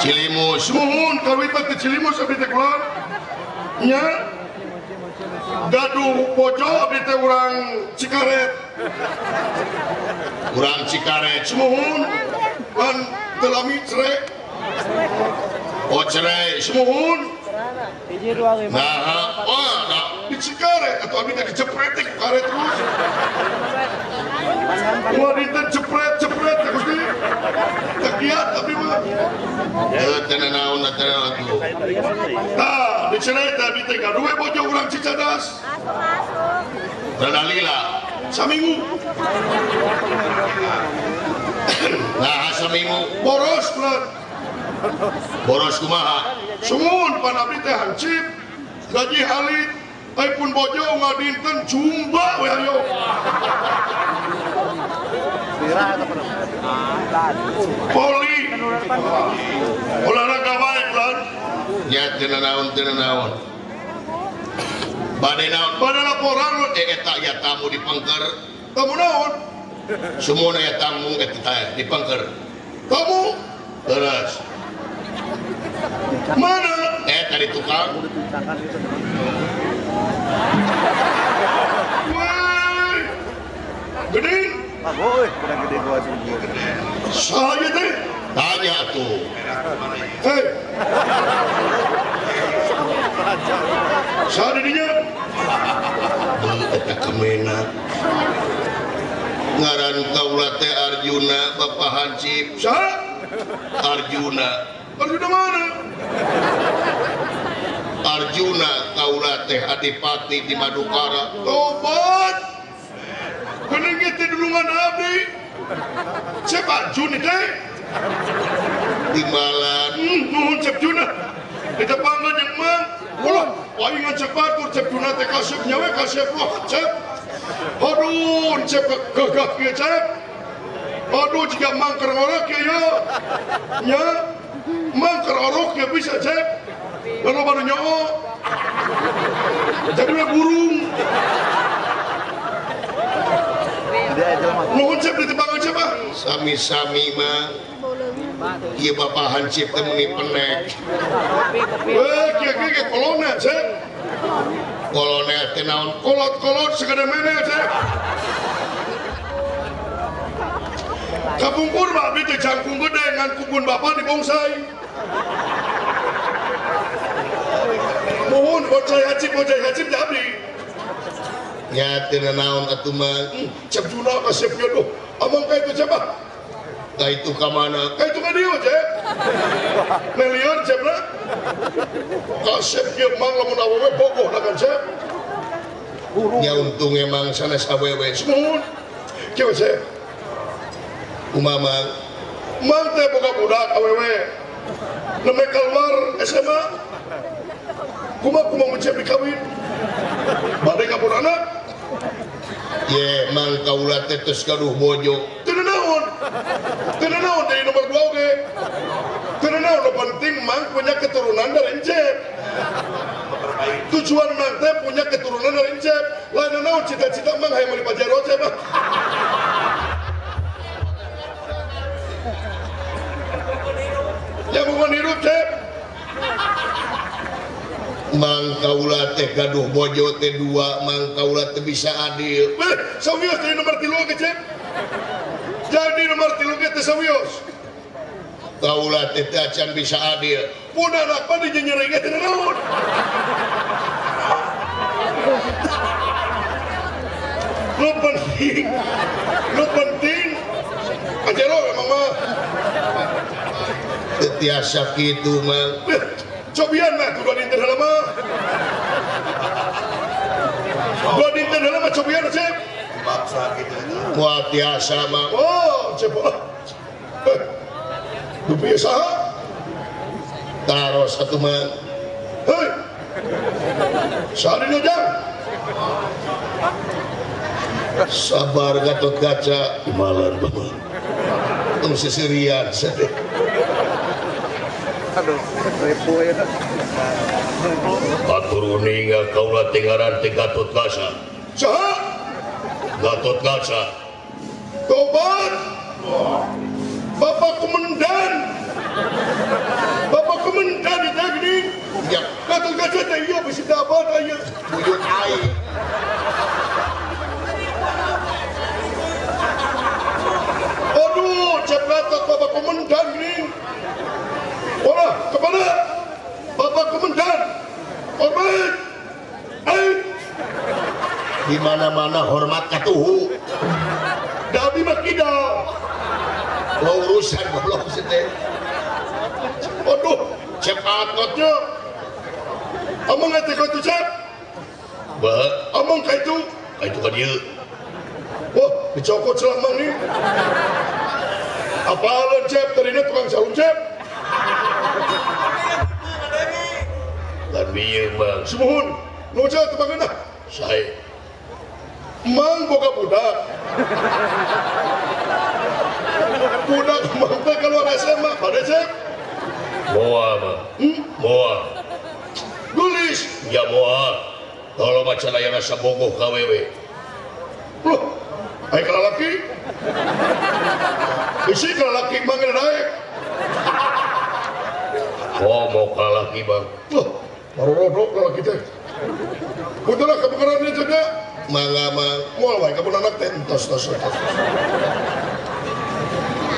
Cilimus muhun kawitan teh Cilimus abdi teh keluar nya gaduh bojo abdi teh urang Cikaret urang Cikaret muhun lan teu lami cerai oh cerai muhun nah oh nah di Cikaret atau abdi teh dicepret ku karet terus wah di teh cepret-cepret teh Gusti teh kiat abdi mah teu naon teu atuh tah dicerai teh abdi teh gaduh we bojo urang Cicadas rada lila saminggu nah saminggu boros bulan boros kumaha sumun pan abdi teh hancip gaji halit ai pun bojo ngadinten jumba we ayo poli olahraga wae bulan nya teu naon teu naon bade naon bade laporan eta ya tamu di pengker tamu naon sumuna ya tamu eta teh di pengker tamu terus mana tadi tukang woi gede saya teh tanya tuh hei saya didinya eta kemena ngaran kaula teh Arjuna Bapak Hansip saha Arjuna Arjuna mana Arjuna kaula teh adipati di Madukara tobat geuning teh dulungan abdi Cep Arjuna teh timbalan nuhun Cep Juna ditepangan jeung mang ulah aing ngan Cep batur Cep Juna teh kasep nyawe kasep wah Cep aduh Cep gagah kieu Cep aduh jika mangker orok kieu ya nya mangker orok kieu bisa Cep lalu baru nyoo jadi we burung nuhun Cep ditepangan Cep ah sami-sami mah ieu Bapak Hansip teh meuni penek weh kieu kieu kolonel Cep kolonel teh naon kolot-kolot sagede mene Cep kapungkur mah abdi teh jangkung gede ngan kubun bapak dibongsai mohon bocah hansip teh abdi nya teu naon atuh mah Cep Juna kasep kieu duh among ka itu Cep ah ka itu ka mana ka itu ka dieu Cep melieur Cep na kasep kieu mang lamun awewe bogoh na kan Cep nya untung emang sanes awewe sumuhun kieu Cep kumaha mang teh boga budak awewe nembe keluar SMA kumaha kumaha mun Cep dikawin bade kabur anak ye mang kaula teh geus gaduh bojo teu naon jadi nomor 2 oge teu naon nu penting mang punya keturunan dari Encep tujuan mang teh punya keturunan dari Encep lain naon cita-cita mang hayang meuli Pajero Cep ya bukan hirup Cep mang kaula teh gaduh bojo teh dua mang kaula teh bisa adil sawios jadi nomor 3 ge Cep jadi nomor 3 ge teh sawios kaula teh acan bisa adil pun anak mah dinyereng ge teh naon nu penting Pajero emang mah teu tiasa kitu mang cobian mah tuh dua dinten heula mah dua dinten heula mah cobian Cep dipaksa gitu moal tiasa mah oh Cep nu pieu saha taros atuh mah heuy saha dina jang sabar Gatot Kaca malan bapak tong seserian sadeh. Aduh, ribu ya. Atur uninga kaula teh ngaran teh Gatot Kaca. Saha? Gatot Kaca. Tobat. Bapak komandan. Di mana-mana hormat katuhu. Da abi mah kidal. Lo urusan goblok sih teh. Aduh, cep akotnya. Amang teh ka itu cep. Bah, amang ka itu. Ka itu ka dieu. Wah, dicokot celah mang nih. Apaan cep tadinya tukang sarung cep. Lan bieu bang. Sumuhun, nu cep tepangeun ah. Sae. Mang boga budak. Budak mang teh keluar SMA, bade cep. Moa bang. Moa. Gulis. Ya moa. Kalau macan aya rasa bogoh ka wewe. Loh, ai ka lalaki. Bisi ka lalaki mang daek. Oh, mau ka lalaki bang. Loh, baru rodok lalaki teh. Udahlah kabukaran ieu teh. Mangga mang. Moal wae ka anak teh entos tos tos.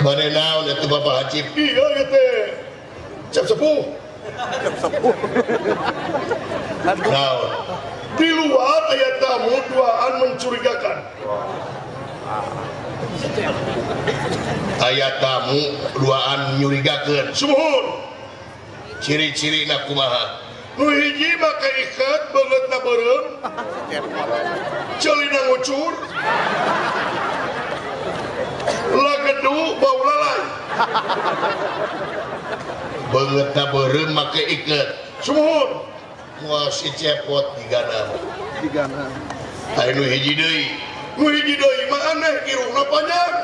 Bade naon atuh Bapak Hacip? Iya ieu teh. Cep sepuh. Cep sepuh. Naon? Di luar aya tamu duaan mencurigakan. Aya tamu duaan nyurigakeun. Sumuhun. Ciri-cirina kumaha? Nu hiji make ikat beungeutna beureum. Ceulina ngucur. Lagedu bau lalay. Beungeutna beureum make ikat. Sumuhun. Moal si cepot digana. Digana. Aya nu hiji deui. Nu hiji deui mah aneh irungna panjang.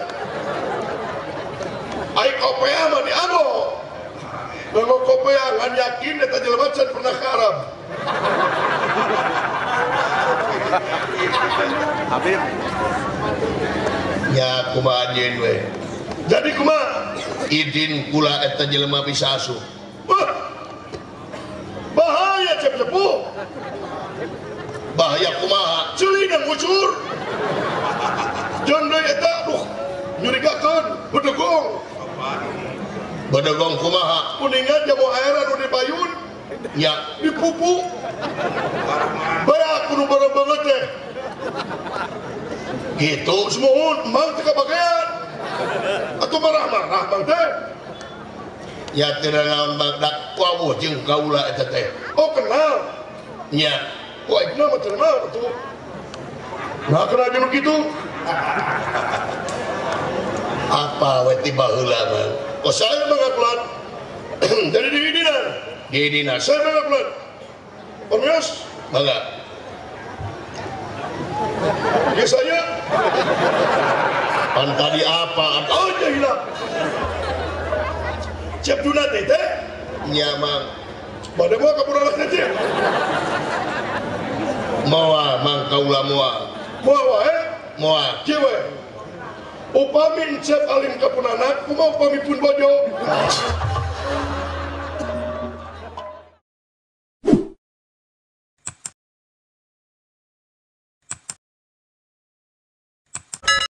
Ai kopea mah dianggo. Nganggo kopea ngan yakin eta jelema can pernah ka Arab. Habib. Ya kumaha anjeun we. Jadi kumaha? Idin kula eta jelema bisa asup. Wah. Bahaya cep sepuh. Bahaya kumaha? Ceulina ngucur. Jeung deui eta aduh nyurigakeun bedegong. Bedegong kumaha? Kuningan jamu air anu dipayun nya dipupu. Bayak kudu bareng banget teh. Gitu sumuhun mang teu kabagean. Atuh marah-marah mang teh. Ya teu naon bang dak wawuh jeung kaula eta teh. Oh kenal. Nya. Wah ikna mah teu naon atuh. Nah kena jeung kitu. Apa we ti baheula mah? Oh saya mengakulan. Jadi di dinas. Di dinas. Saya mengakulan. Permios. Mangga. Ya saya. Pan tadi apa? Oh ya hilang. Cep duna teh teh. Nya mang. Bade moal ka budak teh cep. Moal mang kaula moal. Moal wae? Moal. Kieu we. Upami encep alim ka punanak, kumaha upami pun bojo?